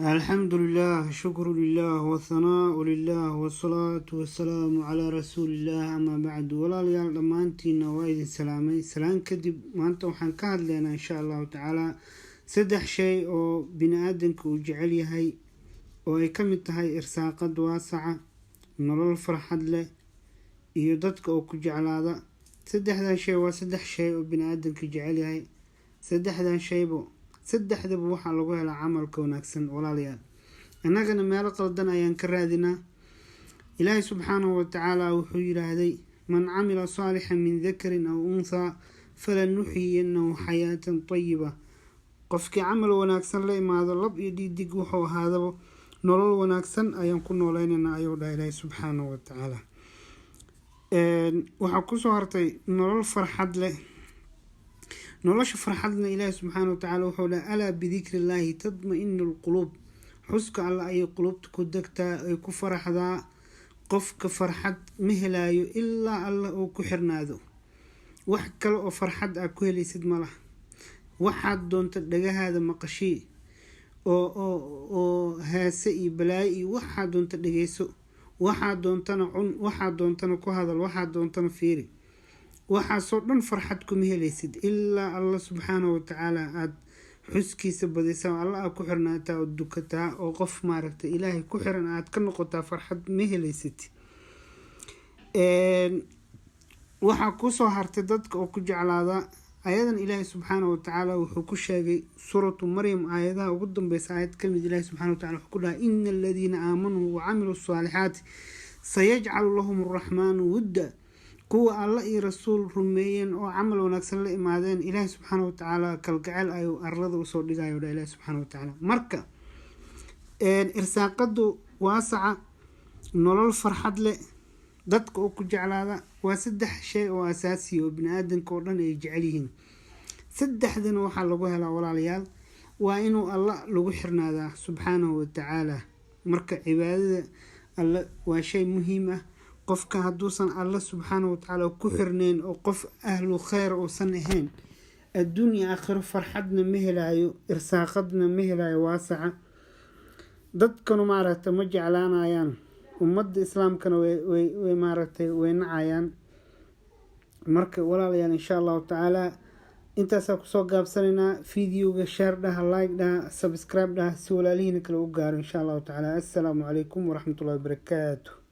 الحمد لله، شكر لله والثناء لله، والصلاة والسلام على رسول الله، أما بعد. Walaalayaal, dhammaantiina waa idin salaamay. Salaan kadib, maanta waxaan ka hadlaynaa, insha Allahu tacaala, saddex shay oo bini aadanka uu jecel yahay, oo ay ka mid tahay irsaaqad waasaca, nolol farxad leh iyo dadka oo ku jeclaada. Saddexdan shay waa saddex shay oo bini aadanka jecel yahay. Saddexdan shaybo, saddexdaba waxaa lagu helaa camalka wanaagsan. Walaalayaal, innagana meelo qaldan ayaan ka raadinaa. Ilaahay subxaanahu watacaala wuxuu yidhaahday: "Man camila saalixan min dakarin aw unthaa falanuxyiyanahu xayaatan tayiba." Qofkii camal wanaagsan la imaado, lab iyo dhidig wuxuu ahaadaba, nolol wanaagsan ayaan ku nooleynayna, ayuu dhaha Ilaahay subxaanahu watacaala. Waxaa kusoo hartay nolol farxad leh. Nolosha farxadna, Ilaahi subxaana watacaala wuxuu dhahay: "Alaa bidikri illaahi tadma-inu lquluub." Xuska Alla ayay quluubta ku degtaa, ay ku faraxdaa. Qofka farxad ma helaayo ilaa Alla uu ku xirnaado. Wax kale oo farxad aa ku helaysid ma laha. Waxaad doonta dhagahaada maqashii oo heese iyo balaayo iyo waxaad doonta dhageyso, waxaad doontana cun, waxaad doontana ku hadal, waxaad doontana fiiri, waxaasoo dhan farxad kuma helaysid ilaa Alla subxaana watacaala aada xuskiisa badisaa, Alla aad ku xirnaataa oo dukataa, oo qof maaragtay Ilaahay ku xiran aad ka noqotaa. Farxad ma helaysid. Waxaa kusoo hartay dadka oo ku jeclaada. Ayadan Ilaahay subxaana watacaala wuxuu ku sheegay Suuratu Maryam, aayadaha ugu dambeysa aayad kamid. Ilahi subxana watacala wuxuu ku dhahay: "Ina aladiina aamanuu wacamiluu saalixaati sayajcalu lahum araxmaanu wudda." Kuwa Alla iyo Rasuul rumeeyeen oo camal wanaagsan la imaadeen, Ilaahi subxaana watacaala kalgaceel ayuu arlada usoo dhigayo, dha Ilahi subxaana watacaala. Marka irsaaqadu waasaca, nolol farxad leh, dadka oo ku jeclaada, waa saddex shay oo asaasiya oo bini aadanka oo dhan ay jecel yihiin. Saddexdana waxaa lagu helaa, walaalayaal, waa inuu Alla lagu xirnaadaa subxaanahu watacaala. Marka cibaadada Alle waa shay muhiim ah. Qofka hadduusan Alle subxaanahu watacaala ku xirnayn oo qof ahlu kheyr uusan ahayn, adduun iyo aakhiro farxadna ma helaayo, irsaaqadna ma helaayo waasaca, dadkanu maaragtay ma jeclaanayaan, ummadda islaamkana way maaragtay way nacayaan. Marka walaalayaal, insha Allahu tacaala intaasaa kusoo gaabsanaynaa videoga. Share dhaha, like dhaha, subscribe dhaha, si walaalihiina kale u gaaro, insha Allahu tacaala. Assalaamu calaykum waraxmatullahi wabarakaatu.